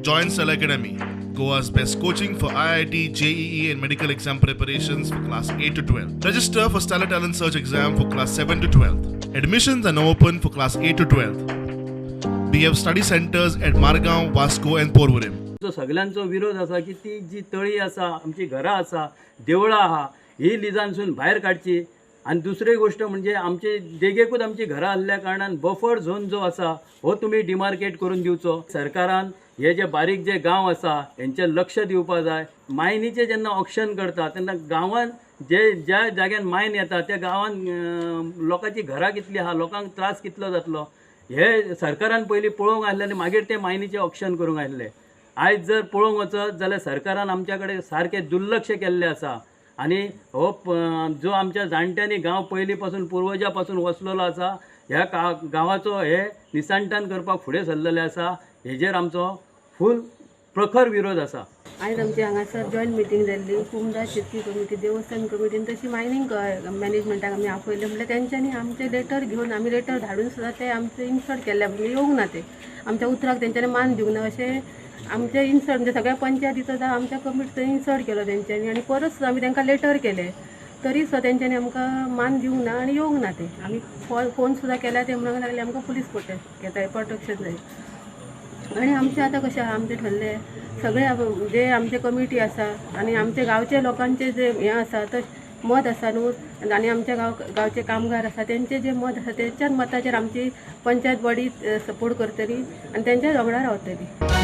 Join Stellar Academy, Goa's best coaching for IIT, JEE, and medical exam preparations for class 8 to 12. Register for Stellar Talent Search exam for class 7 to 12. Admissions are now open for class 8 to 12. We have study centers at Margaon, Vasco, and Porvorim. जो सगल्यांचो विरोध आसा की ती जी तळी आसा, आमची घरां आसा, देवळां आहा, ही लिजांसून भायर काडची. आनी दुसरी गोश्ट म्हणजे आमचे देगेकूच आमची घरां आहल्या कारणान बफर झोन जो आसा हो तुमी डिमार्केट करून दिवचो. सरकारान हे जे बारीक जे गांव आसा हेंचेर लक्ष दिवपा जाय. मायनीचें जेन्ना ऑक्शन करता तेन्ना गांवान जे ज्या जाग्यान मायन येता त्या गांवान लोकांची घरां कितलीं आहा, लोकांक त्रास कितलो जातलो हे सरकारान पयलीं पळोवंक आसलें आनी मागीर ते मायनीचें ऑक्शन करूंक आसलें. आयज जर पळोवंक वचत जाल्यार सरकारान आमच्या कडेन सारकें दुर्लक्ष केल्लें आसा आनी हो जो आमच्या जाणट्यांनी गांव पयलीं पासून, पुर्वजा पासून वसलेलो आसा, ह्या गांवाचो हे निसंतान करपाक फुडें सरलेले आसा. हेजेर आमचो फूल प्रखर विरोध आसा. आयज आमची हांगासर जॉयंट मिटींग जाल्ली, कुमदा शेतकी कमिटी, देवस्थान कमिटी आनी तशी मायनींग मॅनेजमेंटाक आमी आपयलें. म्हणल्यार तेंच्यांनी आमचें लेटर घेवन, आमी लेटर धाडून सुद्दां ते आमचें इन्सर्ट केल्लें, म्हणजे येवंक ना ते, आमच्या उतराक तेंच्यांनी मान दिवंक ना अशें आमचें इन्सर्ट, म्हणजे सगळ्या पंचायतीचो जावं आमच्या कमिटीचो इन्सर्ट केलो तेंच्यांनी. आनी परत सुद्दां आमी तेंकां लेटर केलें तरी सुद्दां तेंच्यांनी आमकां मान दिवंक ना आनी येवंक ना ते. आमी फोन सुद्दां केल्यार ते म्हणूंक लागले आमकां पुलीस प्रोटेक्ट घेताय, प्रोटेक्शन जाय. आनी आमचें आतां कशें आहा, आमचें ठरलें सगळे जे आमचे कमिटी आसा आनी आमचे गांवचे लोकांचे जे हें आसा तो मत आसा न्हू, आनी आमच्या गांवचे कामगार आसा तेंचे जे मत आसा तेंच्याच मताचेर आमची पंचायत बॉडी सपोर्ट करतली आनी तेंच्याच वांगडा रावतली.